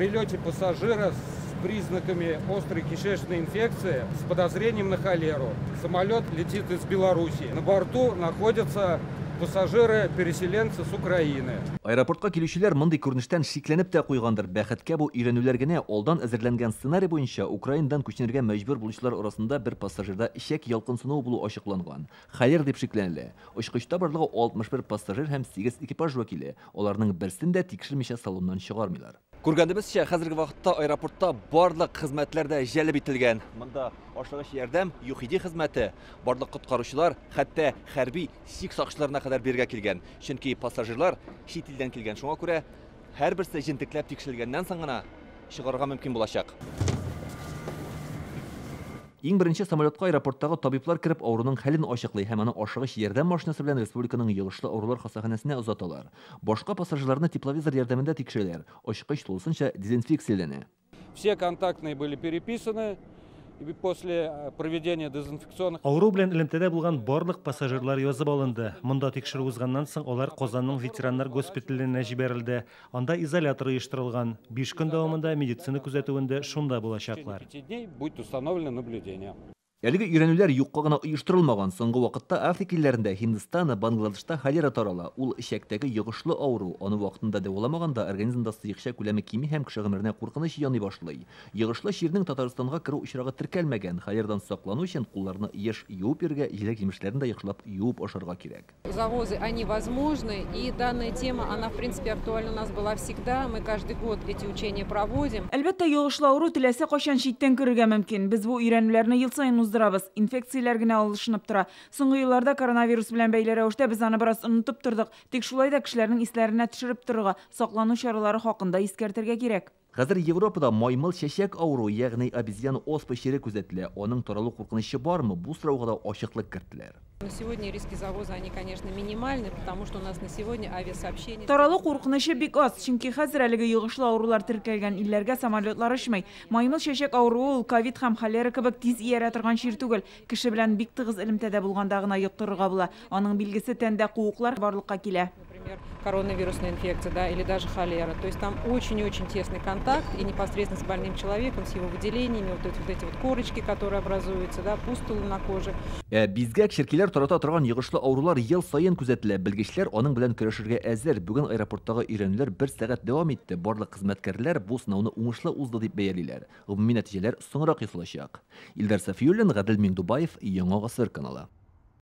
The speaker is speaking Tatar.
прилете пассажира с признаками острой кишечной инфекции с подозрением на холеру. Самолет летит из Беларуси. На борту находятся пассажиры-переселенцы с Украины. Аэропортка килүчеләр мондый күренештән шикләнеп тә куйгандыр. Бәхеткә бу өйрәнүләр генә. Алдан әзерләнгән сценарий буенча Украинадан күченергә мәҗбүр булучылар арасында бер пассажирда эчәк ялкынсынуы булу ачыкланган. Холера дип шикләнелә. Очкычта барлыгы 61 пассажир һәм 8 экипаж вәкиле. Аларның берсен дә тикшермичә салоннан чыгармыйлар. Күргәнебезчә, хәзерге вакытта аэропортта барлык хезмәтләр дә җәлеп ителгән. Монда ашыгыч ярдәм, ЮХИДИ хезмәте, барлык коткаручылар, хәтта хәрби чик сакчыларына кадәр биргә килгән. Чөнки пассажирлар чит илдән килгән. Шуңа күрә һәрберсе җентекләп тикшерелгәннән соң гына чыгарырга мөмкин булачак. Иң беренче самолетка аэропорттагы табиблар кереп авыруның хәлен ачыклый һәм аны ашыгыч ярдәм машинасы белән республиканың йогышлы авырулар хастаханәсенә озаталар. Башка пассажирларны тепловизор ярдәмендә тикшерәләр. Очкыч тулысынча дезинфекцияләнә. Все контактные были переписаны. И после проведения дезинфекционных... Авыру белән элемтәдә булган барлык пассажирлар язып алынды. Монда тикшерү узганнан соң алар Казанның ветераннар госпиталенә җибәрелде. Анда изолятор оештырылган. 5 көн дәвамында медицина күзәтүендә шунда булачаклар. В течение 5 дней будет установлено наблюдение. Әлеге өйрәнүләр юкка гына оештырылмаган. Соңгы вакытта Африка илләрендә, Һиндстан, Бангладешта холера тарала. Ул эчәктәге йогышлы авыру. Аны вакытында дәваламаганда организмда сыекча күләме кими һәм кеше гомеренә куркыныч яный башлый. Йогышлы чирнең Татарстанга керү очрагы теркәлмәгән. Холерадан саклану өчен кулларны еш юып йөрергә, җиләк-җимешләрне дә яхшылап юып ашарга кирәк. Завозы, они возможны, и данная тема, она, в принципе, актуальна у нас была всегда. Мы каждый год эти учения проводим. Әлбәттә, йогышлы авыру теләсә кайчан читтән керергә мөмкин. Без бу өйрәнүләрне ел саен уздырабыз. Инфекцияләр генә алышынып тора. Соңгы елларда коронавирус белән бәйле рәвештә без аны бераз онытып тордык. Тик шулай да кешеләрнең исләренә төшереп торырга, саклану чаралары хакында искәртергә кирәк. Хәзер Европада маймыл чәчәк авыруы, ягъни обезьяна оспа чире күзәтелә. Аның таралу куркынычы бармы? Бу сорауга да ачыклык керттеләр. На сегодня риски завоза, они, конечно, минимальны, потому что у нас на сегодня авиасообщение... Таралу куркынычы бик аз, чөнки хәзер әлеге йогышлы авырулар теркәлгән илләргә самолетлар очмый. Маймыл чәчәк авыруы ул ковид һәм холера кебек тиз иярә торган чир түгел. Кеше белән бик тыгыз элемтәдә булганда гына йоктырырга була. Аның билгесе тәндә куыклар барлыкка килә. Например, коронавирусная инфекция, да, или даже холера. То есть там очень-очень тесный контакт и непосредственно с больным человеком, с его выделениями, вот эти вот корочки, которые образуются, да, пустулы на коже. Бизгәк черкиләр тарата торган йогышлы авырулар ел саен күзәтелә. Белгечләр аның белән көрәшергә әзер. Бүген аэропорттагы өйрәнүләр 1 сәгать дәвам итте. Барлык хезмәткәрләр бу сынауны уңышлы узды дип бәялиләр. Гомуми нәтиҗәләр соңрак ясалачак. Илдар Сафиуллин, Гадел Миндубаев, Яңа Гасыр каналы.